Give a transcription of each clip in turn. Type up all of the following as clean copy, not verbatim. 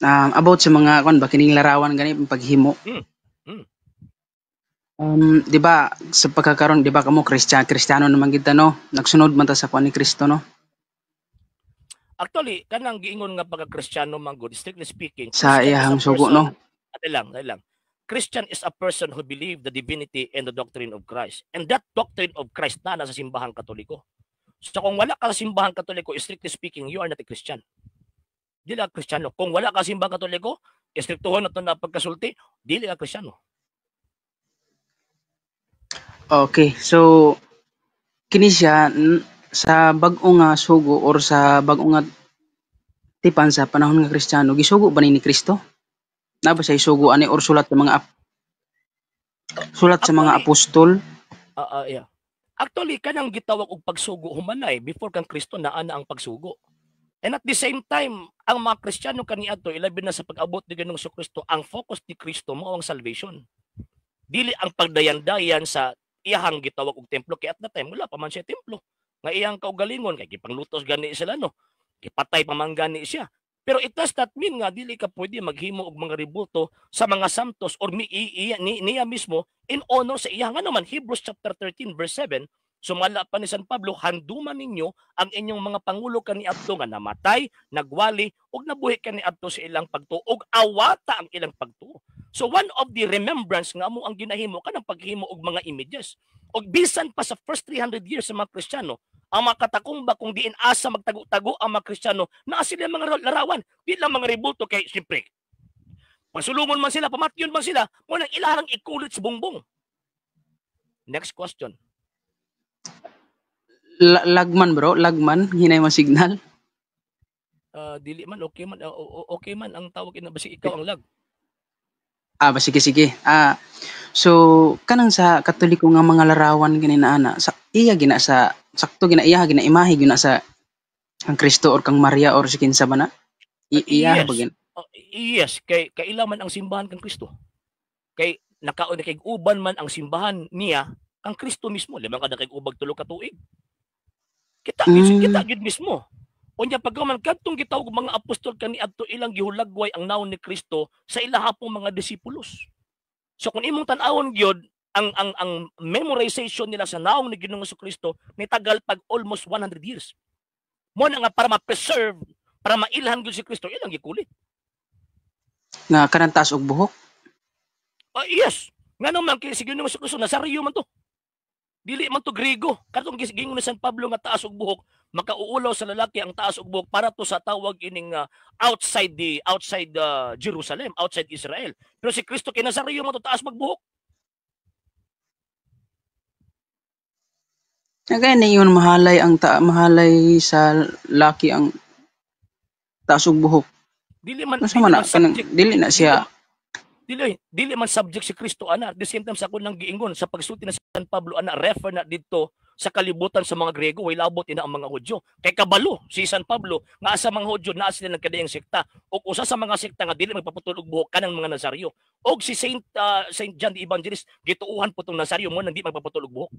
About sa mga kuan ba kining larawan gani paghimo. Di ba sa pagkakaron, di ba kamo Kristiyano naman gid ta, no? Nagsunod man ta sa kuan ni Kristo, no? Actually, kanang giingon nga pagka-Kristiyano man gud, strictly speaking, sa Christian is a iyahang sugo, person, no? Ate lang, ate lang. Christian is a person who believe the divinity and the doctrine of Christ. And that doctrine of Christ na nasa simbahang Katoliko. So kung wala ka sa simbahang Katoliko, strictly speaking, you are not a Christian. Dili ka Kristiyano. Kung wala ka sa simbahang Katoliko, istriktuhon na ito na pagkasulti, dili ka Kristiyano. Okay, so kini siya sa bag-o nga sugo or sa bag-o nga tipan sa panahon nga Kristiyano, gisugo ba ni Kristo? Na ba siya isugo ani or sulat sa mga sulat sa mga Actually, apostol? Yeah. Actually, kanang gitawag og pagsugo humanay before kang Kristo naa na ang pagsugo. And at the same time, ang mga Kristiyano kaniadto, ilabi na sa pag-abot ni Ginoong Kristo, ang focus ni Kristo mao ang salvation. Dili ang pagdayan-dayan sa iyahang gitawag og templo kay at that time wala pa man siya templo. Nga iyang kaugalingon kay gipanglutos gani sila, no. Gipatay pa man gani siya. Pero it does not mean nga dili ka pwede maghimo og mga rebulto sa mga santos or mi, i, i, ni, niya mismo in honor sa iya. Nga naman Hebrews chapter 13 verse 7, sumala pa ni San Pablo, handuman ninyo ang inyong mga pangulo kaniadto nga namatay, nagwali ug nabuhi kaniadto sa ilang pagtuo ug awata ang ilang pagtuo. So one of the remembrance nga amo ang ginahimo kanang paghimo og mga images. Og bisan pa sa first 300 years sa mga Kristiyano, ang mga katakumba kung diin asa magtago-tago ang mga Kristiyano, naa sila mga larawan, di lang mga rebulto kay siyempre pasulungon man sila, pamatyon man sila, mo nang ilarang ikulit sa bungbong. Next question. Lagman bro, lagman, hinay mo signal. Dili man, okay man, okay man ang tawag ina, basi ikaw ang lag. Ah, ba sige sige. So kanang sa Katoliko nga mga larawan gani na ana, sa iya gina sa sakto gina iya gina imahe gina sa kang Kristo or kang Maria or si kinsa ba na? Iya Yes. ba gina? Yes, kay kaila man ang simbahan kang Kristo. Kay nakaon kay uban man ang simbahan niya kang Kristo mismo. Limang ka kay ubag 3 ka tuig. Kita kita gyud mismo. Unya pagkaman kadtong gitawag mga apostol kaniadto ilang gihulagway ang naon ni Kristo sa ilaha pong mga disipulos. So kung imong tan-awon gyud ang memorization nila sa naong ni Ginoong Kristo nitagal pag almost 100 years. Mo na nga para ma-preserve, para mailhan gyud si Kristo ilang gikulit. Nga kanang taas og buhok? Yes. Ngano man kay si Ginoong Kristo Nazario man to. Dili man to Griego. Katong giingon ni San Pablo nga taas og buhok, makauulaw sa lalaki ang taas og buhok para to sa tawag ining outside Jerusalem, outside Israel. Pero si Kristo kay Nazario man to, taas magbuhok. Kaya na yun, mahalay ang mahalay sa laki ang taas og buhok. Dili man, Nasa dili man na, man subject. Dili na siya. Dili man subject si Kristo ana. At the same time sa akong nang giingon sa pagsulti na San Pablo ana, refer na didto sa kalibutan sa mga Grego, way labot ina ang mga Hudyo. Kay kabalo si San Pablo nga sa mga Hudyo naa sila nagkadaiyang sekta ug usa sa mga sekta nga dili magpaputol og buhok kanang mga Nazario. Og si Saint John the Evangelist gituohan po tong Nazario mo nang di magpaputol og buhok.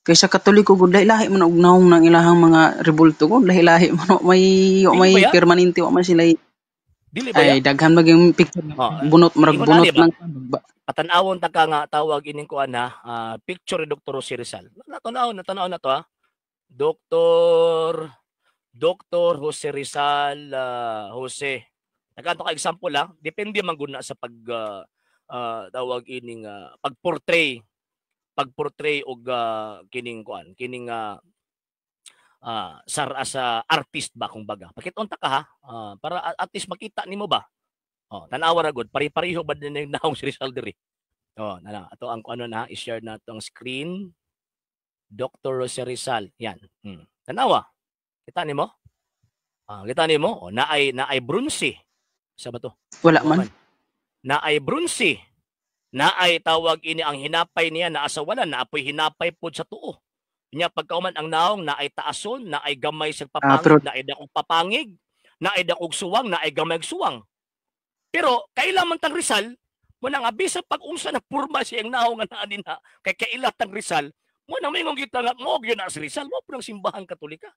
Kaysa Katoliko gud lahi-lahi man og naong ng ilahang mga rebulto gud, lahi-lahi man Dili may ba ya? permanente wa man sila. Dili ba ya? Ay, daghan maging picture bunot, murag Ingon bunot ani ba? ng ba. Patan-awon ta ka nga tawag ining kuan ha, picture ni Dr. Jose Rizal. Natanaw na to ha. Dr. Jose Rizal, Jose. Nagkanto ka example ha, depende man gud na sa pag tawag ining pag-portray og kining kuan, kining sa artist ba kung baga. Pakit-on ta ka ha, para at least makita nimo ba. Oh, tan-awa ra gud, pare-pareho ba din yung naong si Rizal diri. Oh, nana, ato ang ano na, i-share na tong screen. Dr. Jose Rizal, yan. Tan-awa. Kita nimo? Kita nimo? Oh, naay bronze. Sa ba to? Wala man. Naay bronze. Naay tawag ini ang hinapay niya naa sa wala, naapoy hinapay pod sa tuo. Nya pagkauman ang naong naay taason, naay gamay sa papangig, Pero naay dakong papangig, naay dakong suwang, naay gamay suwang. Pero kaila man tang Rizal, mo na nga bisan pag unsa na purma siyang naong nga naa dinha, kay kaila tang Rizal, mo na moingon kita nga mo gyud na si Rizal, mo punang simbahang Katolika.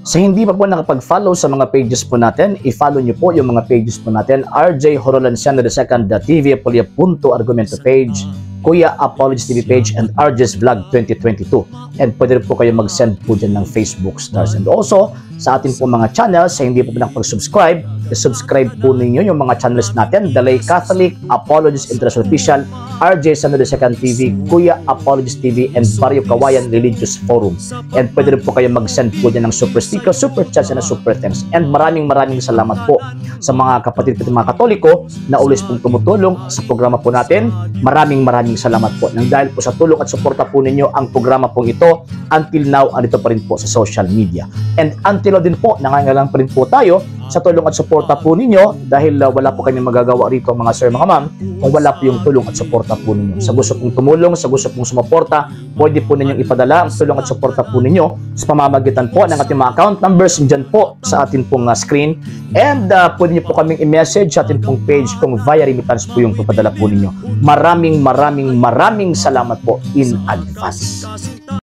Sa hindi pa po nakapag-follow sa mga pages po natin, i-follow nyo po yung mga pages po natin. RJ Horolanciano II, TV Apolia Punto Argumento page, Kuya Apologies TV page, and RJ's Vlog 2022. And pwede rin po kayo mag-send po dyan ng Facebook stars. And also, sa atin po mga channels, sa hindi po nakapag-subscribe, i-subscribe po ninyo yung mga channels natin: The Lay Catholic, Apologies International Official, RJ Sano II TV, Kuya Apologies TV, and Barrio Kawayan Religious Forum. And pwede rin po kayo mag-send po dyan ng super sticker, super chats, and super thanks. And maraming maraming salamat po sa mga kapatid po, mga Katoliko na always pong tumutulong sa programa po natin. Maraming maraming salamat po. Nang dahil po sa tulong at suporta po ninyo, ang programa pong ito until now andito pa rin po sa social media. And until now din po, nangangailangan pa rin po tayo sa tulong at suporta po ninyo dahil wala po kami magagawa rito, mga sir, mga ma'am, kung wala po yung tulong at suporta po ninyo. Sa gusto pong tumulong, sa gusto pong sumuporta, pwede po ninyong ipadala ang tulong at suporta po ninyo sa pamamagitan po ng ating mga account numbers dyan po sa ating pong screen. And pwede niyo po kaming i-message sa ating pong page kung via remittance po yung papadala po ninyo. Maraming maraming maraming salamat po in advance.